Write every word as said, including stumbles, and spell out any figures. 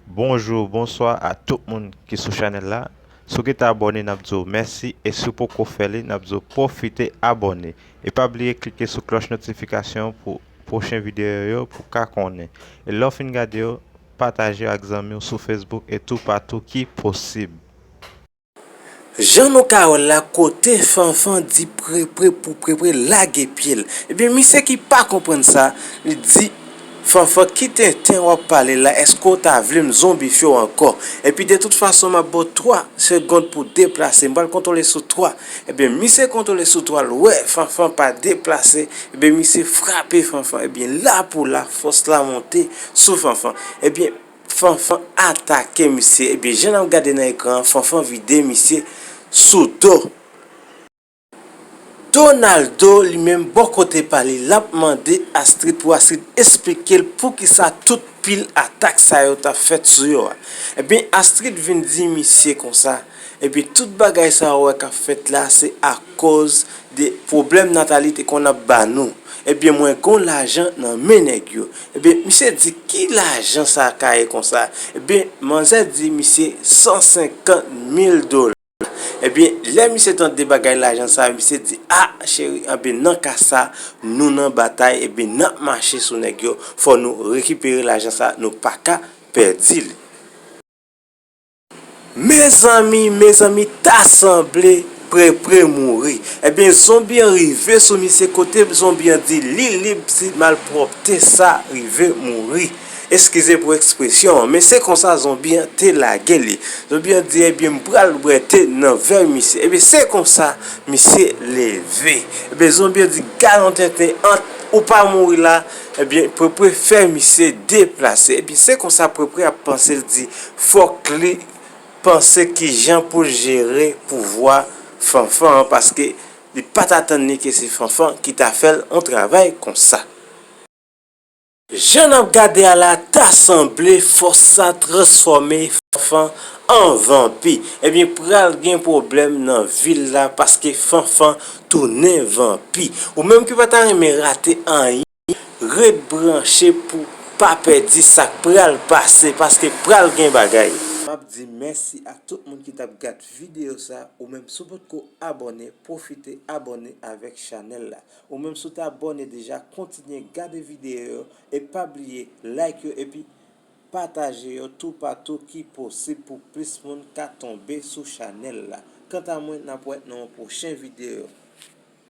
Bonjou, bonswa a tout moun ki sou chanèl la. Si w gentan abòne, n ap di w mèsi, e si w poko fè li, n ap di w pwofite abòne. E pa bliye klike sou klòch notifikasyon pou pwochen videyo yo pou w ka konnen. E lè w fin gade yo, pataje yo ak zanmi w sou Facebook e toupatou ki posib. Jan nou ka wè l la, kote Fanfan di Prepre pou Prepre lage pye l. Ebyen, misye ki pa konprann sa, li di, Fanfan, ki tenten w ap pale la, èske w ta vle m zonbifye w ankò? Epi de tout fason, m ap ba w twa segond pou deplase, m pral kontwole sou twa. Ebyen, misye kontwole sou twa, l wè Fanfan pa deplase, ebyen, misye frape Fanfan. Ebyen, la pou la, fòs la monte sou Fanfan. Ebyen, Fanfan atake misye. Ebyen, jan n ap gade nan ekran an, Fanfan vide misye sou do. Donaldo, li menm, bò kote pa li, l ap mande Astrid pou Astrid esplike l poukisa tout pil atak sa yo t ap fèt sou yo a. Ebyen, Astrid vin di misye konsa, ebyen, tout bagay sa yo wè k ap fèt la, se akoz de pwoblèm Nathalie te konn ap ba nou. Ebyen, mwen gon lajan nan men nèg yo. Ebyen, misye di, ki lajan sa ka ye konsa? Ebyen, manzè di misye san senkant mil dola. Ebyen, lè misye tande bagay lajan sa, misye di, a, cheri, ebyen, nan ka sa, nou nan batay, ebyen, n ap mache sou nèg yo, fò nou rekipere lajan sa, nou pa ka pèdi li. Mezanmi, mezanmi, ta sanble Prepre mouri. Ebyen, zonbi an rive sou misye kote zonbi an di li lib si malpwòpte sa rive mouri. Eskize pou ekspresyon an, men se konsa zonbi an te lage li. Zonbi an di, ebyen, m pral bwete nan vè misye. Ebyen, se konsa misye leve. Ebyen, zonbi an di, gad yon tenten, ant ou pa mouri la, ebyen, Prepre fè misye deplase. Ebyen, se konsa Prepre ap panse, l di, fòk li panse kijan pou l jere pouvwa Fanfan an, paske li pa t atann li ke se Fanfan ki ta fè l yon travay konsa. Jan n ap gade a la, ta sanble fòs sa transfòme Fanfan an vanpi. Ebyen, pral gen pwoblèm nan vil la paske Fanfan tounen vanpi. Ou menm ki pa ta renmen rate anyen, ret branche pou pa pèdi sa k pral pase, paske pral gen bagay. M ap di mèsi a tout moun ki t ap gad videyo sa. Ou menm, si w potko abòne, pwofite abòne avèk chanèl la. Ou menm, si w te abòne deja, kontinye gade videyo yo e pa bliye like yo epi pataje yo toupatou ki posib pou plis moun ka tonbe sou chanèl la. Kanta mwen, n ap wè nan yon pwochen videyo.